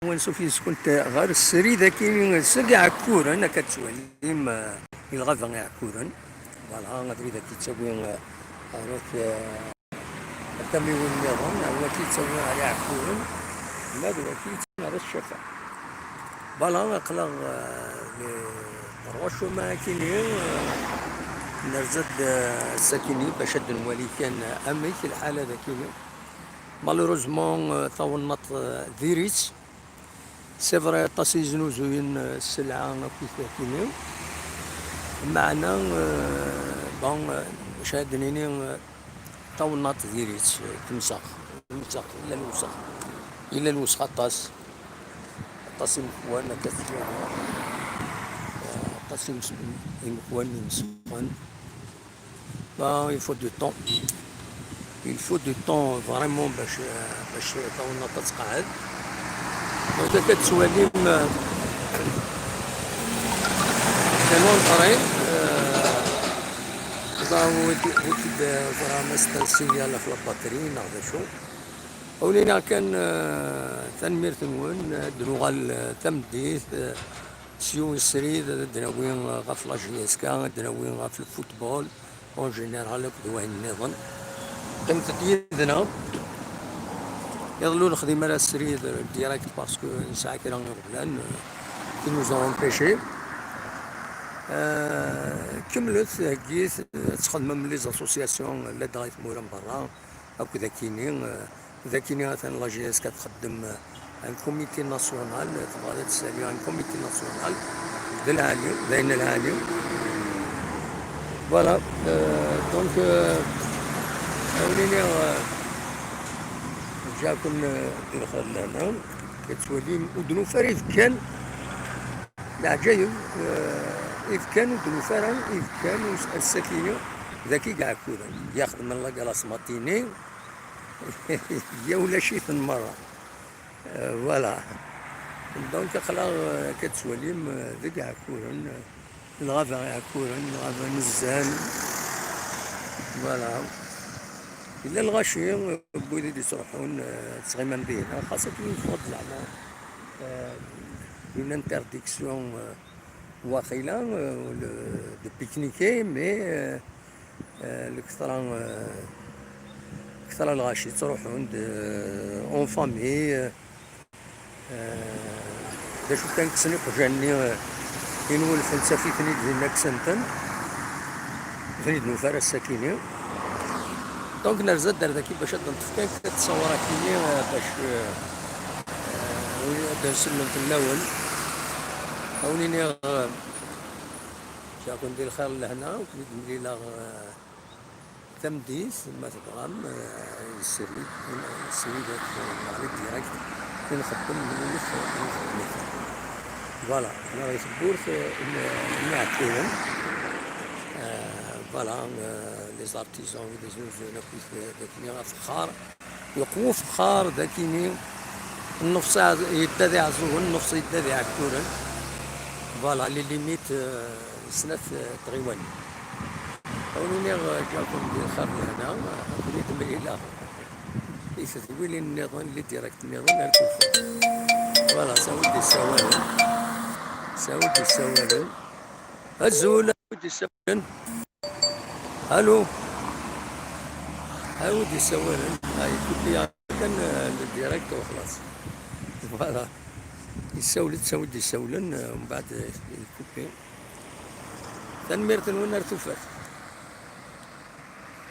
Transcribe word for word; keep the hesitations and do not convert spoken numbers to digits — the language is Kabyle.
Ansuf yis-kent ɣer srid akkin seg Iɛekkuren, akka tettwalim, eh, i lɣaba Iɛekkuren. Voilà, abrid akka yettawi, eh, ɣer at, eh, at tamiwin nniḍen, waki yettawi ɣer Iɛekkuren, ma d waki yettawi ɣer at Ccafaɛ. Voilà, aql-aɣ, eh, le trois chemins akkin, eh, nerza-d, eh, ass-akkin bac ad nwali kan, eh, amek lḥal ad akkin. Malheureusement, eh, tawennaṭ, eh, diri-tt. C'est vrai, aṭas i yeznuzuyen, eh, sselɛa akkit akkin. Meɛna, eh, bon, eh, acu ad d-nini, eh, tawennaṭ diri-tt, eh, temsex, temsex, illa lewsex, illa lewsex aṭas, aṭas imekwan, akka teffiɣ, eh, aṭas imes-, imekwan imesxen. Ben, il faut du temps. Il faut du temps vraiment باش، باش tawennaṭ ad tqeɛɛed. Donc, akka tettwalim, euh, c'est l'entrée, euh, ben, wi d-, wi d-, euh, ẓran astenciya la batterie neɣ d acu. Ula kan, euh, tanemmirt-nwen, ad d-nuɣal, euh, tameddit, euh, s yiwen srid, ad d-nawi, euh, ɣef la J S K, ad d-nawi ɣef le football, en général, akked wayen nniḍen. Qqimet-d yid-neɣ. Iḍelli ur nexdim ara srid direct parce que nesɛa kra iɣeblan, euh, qui nous ont empêchés. Euh, kemmlet, heggit, ad txedmem les associations, ladɣa i tmura n berra, akked akini, euh, Dakini atan la J S K txeddem, euh, un comité national, tebɣa ad tsali un comité national d lɛali, d ayen lɛali. Voilà, euh, donc, euh, awen-iniɣ, euh, ǧǧaken, euh, di lxir d lehna, ad twalim ur d-nufi ara ibekkan, leɛǧayeb, euh, ibekkan ur d-nufi ara ibekkan, ass-akini daki Iɛekkuren, i ixedmen la glace matinée, ya ulac-iten merra. Euh, voilà. Donc, aql-aɣ, euh, akka tettwalim, euh, deg Iɛekkuren, euh, lɣaba Iɛekkuren, lɣaba nezzan. Voilà. Yella lɣaci, euh, n wid i d-yettruḥun, euh, ttɣiman dinna, xas akken yeffeɣ-d zeɛma, euh, une interdiction, euh, waqila, euh, le, de pique-niquer, mais, euh, euh, le ktra, euh, ktra lɣaci ttruḥun-d, euh, en famille, euh, euh, d acu kan, kksen iqjan-nni, euh, inwulfen, ttafit-ten-id dinna, kksen-ten, ur ten-id-nufi ara ass-akini. Donc, nerza-d ar daki bac ad d-neṭṭef kan kra n ttṣawrat-nni, euh, bac, euh, euh, ad d-nsellem fell-awen. Ad wen-iniɣ, euh, ǧǧaken di lxir n lehna, ur ken-id-mlileɣ, euh, tameddit, ma tebɣam, euh, srid, srid, neɣli direct, i nxeddem, nulef, nxeddem. Voilà, neɣ i tewwurt, euh, n, n Iɛekkuren. Euh, voilà, euh, les artisans, les usines, akkit, euh, dakini afexxar. Yeqwa ufexxar dakini, nnefs yedda d Iɛeẓẓugen, nnefs yedda d Iɛekkuren. Voilà, les limites, euh, n snat, euh, tɣiwanin. Awen-iniɣ, euh, ǧǧakum di lxir d lehna, euh, ad ken-id-mlileɣ i tedwilin nniḍen, les directs nniḍen, ar tufat. Voilà, s awid d-yessawalen. S awid d-yessawalen. Azul, a wi d-yessawalen. Allô? A wi d-yessawalen. Ah, yekkupi kan, euh, le direct, وخلاص. Voilà. Yessawel-d s awid d-yessawlen, euh, mbeɛd, euh, yekkupi. Tanemmirt-nwen, ar tufat.